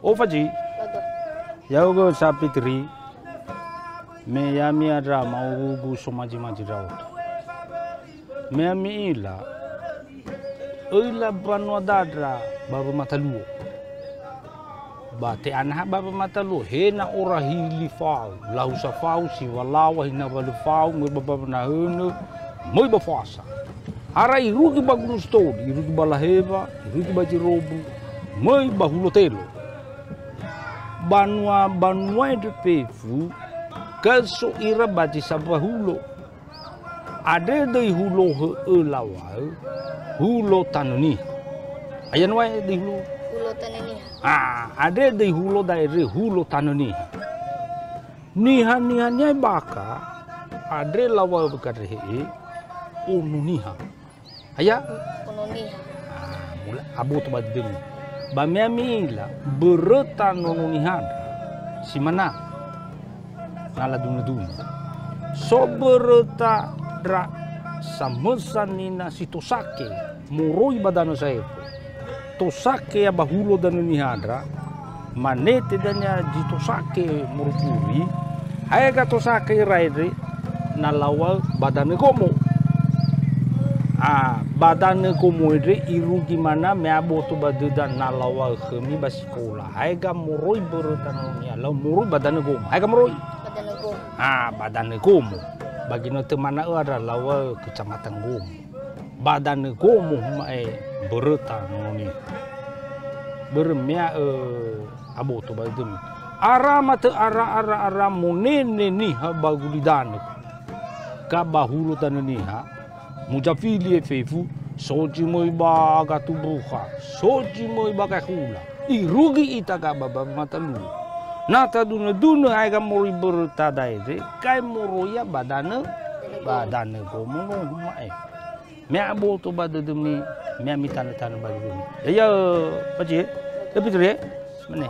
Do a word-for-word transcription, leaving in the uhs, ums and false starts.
O Faji, ya'ugö sa Fitri, me ya'ami andra ma'urugu somaji-maji ndra'odo. Me ya'ami ila, öila banua dandra ba wamataluo. Ba te'anaha ba wamataluo, he na orahili fao, lahusa fao si walawa hina walö fao, möi ba, ba nahönö, möi ba fasa. Ara irugi ba Gunungsitoli, irugi ba Lahewa, irugi ba Zirobu, möi ba Hulotelo. Banua-banua andre fefu, kaso ira ba zi sambua hulo. Andre döi hulo hö'ö laŵa'ö, hulo tanö niha. Aya nuae döi hulo? Hulo tanö niha. Ah, andre döi hulo da'e re hulo tanö niha. Niha-niha nia'e bakha, andre laŵa'ö wökandrehe'e, ono niha. Aya? Ono niha. Ah, mula aboto ba dödömi. Ba me ya'ami ila, böröta nono niha andra, si manö. Na ladunö-dunö. So böröta ndra samösa nina si tosake moroi ba danö saefo. Tosake ya ba hulo danö niha andra, mane te dania zi tosake moroi puri, haega tosake ira andre na laŵa'ö ba danö gomo. Ah, ba danö gomo andre irugi manö me aboto ba döda na laŵa'ö khömi ba sikola. Haega moroi böröta nono niha, lau moroi ba danö gomo. Haega moroi? Ba danö gomo. Ah, ba danö gomo. Ba ginötö manö andra laŵa'ö Kecamatan Gomo. Ba danö gomo huma'e böröta nono niha. Börö me ya'ö aboto ba dödömi. Ara matö ara, ara, ara monene niha ba gulidanö. Ka ba hulo danö niha, muzafili efefu, so zi möi ba Gatubuha, so zi möi ba Gaehula. Irugi ita ga ba, ba wamataluo. Na tadunö-dunö haega moroi böröta da'e re, kae moroi ya ba danö, ba danö gomo no huma'e. Me aboto ba dödömi, me ya'ami tanö-tanö ba dödömi. Ya'ia, Faji, e? E, Fitri, e? Mane.